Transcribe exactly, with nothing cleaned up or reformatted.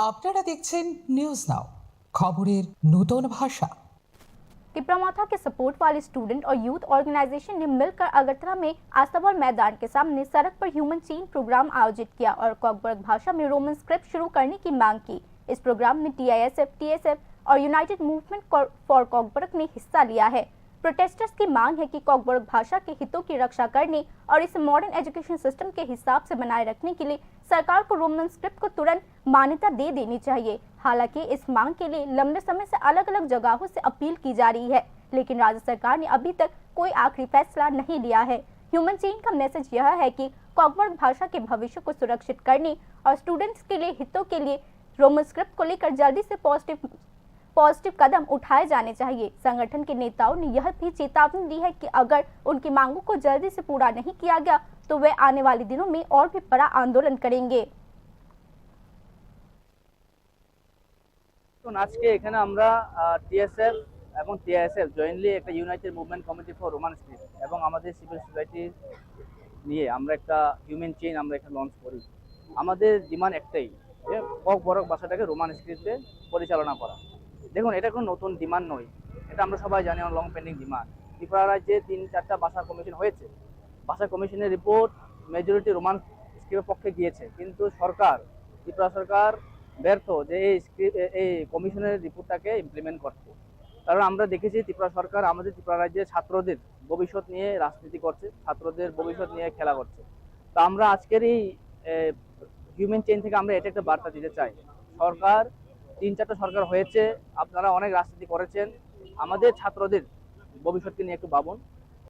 আপনারা দেখছেন news now, খবরের নতুন ভাষা। तिपरा मौथा के सपोर्ट वाले स्टूडेंट और यूथ ऑर्गेनाइजेशन ने मिलकर अगरतला में आस्ताबल मैदान के सामने सड़क पर ह्यूमन चेन प्रोग्राम आयोजित किया और कॉकबरक भाषा में रोमन स्क्रिप्ट शुरू करने की मांग की। इस प्रोग्राम में टीआईएसएफ, टीएसएफ और यूनाइटेड मूवमेंट फॉर कॉकबरक ने हिस्सा लिया है। प्रोटेस्टर्स की मांग है कि कॉकबरक भाषा के हितों की रक्षा करने और इसे मॉडर्न एजुकेशन सिस्टम के हिसाब से बनाए रखने के लिए सरकार को रोमन स्क्रिप्ट को तुरंत मान्यता दे देनी चाहिए। हालांकि इस मांग के लिए लंबे समय से अलग-अलग जगहों से अपील की जा रही है, लेकिन राज्य सरकार ने अभी तक कोई आखिरी फैसला नहीं लिया है। ह्यूमन चेन का मैसेज यह है कि कॉकबरक भाषा के भविष्य को सुरक्षित करने और स्टूडेंट्स के लिए हितों के लिए रोमन स्क्रिप्ट को लेकर जल्दी से पॉजिटिव पॉजिटिव कदम उठाए जाने चाहिए। संगठन के नेताओं ने यह भी चेतावनी दी है कि अगर उनकी मांगों को जल्दी से पूरा नहीं किया गया, तो वे आने वाले दिनों में और भी बड़ा आंदोलन करेंगे। এখন আজকে এখানে আমরা টিএসএফ এবং টিআইএসএফ জয়েন্টলি একটা United movement committee for Roman script এবং আমাদের সিভিল সোসাইটি নিয়ে আমরা একটা হিউম্যান চেইন আমরা এখানে লঞ্চ করি। আমাদের ডিমান্ড একটাই, যে ককবরক ভাষাটাকে রোমান স্ক্রিপ্টে পরিচালনা করা। দেখুন, এটা কোনো নতুন ডিমান্ড নয়, এটা আমরা সবাই জানি, আমার লং পেন্ডিং ডিমান্ড। ত্রিপুরা রাজ্যে তিন চারটা ভাষা কমিশন হয়েছে, ভাষা কমিশনের রিপোর্ট মেজরিটি রোমান স্ক্রিপ্টের পক্ষে গিয়েছে, কিন্তু সরকার, ত্রিপুরা সরকার ব্যর্থ যে এই স্ক্রিপ্ট, এই কমিশনের রিপোর্টটাকে ইমপ্লিমেন্ট করতে। কারণ আমরা দেখেছি ত্রিপুরা সরকার আমাদের ত্রিপুরা রাজ্যের ছাত্রদের ভবিষ্যৎ নিয়ে রাজনীতি করছে, ছাত্রদের ভবিষ্যৎ নিয়ে খেলা করছে। তো আমরা আজকের এই হিউম্যান চেইন থেকে আমরা এটা একটা বার্তা দিতে চাই, সরকার, তিন চারটা সরকার হয়েছে, আপনারা অনেক রাজনীতি করেছেন, আমাদের ছাত্রদের ভবিষ্যৎকে নিয়ে একটু ভাবুন।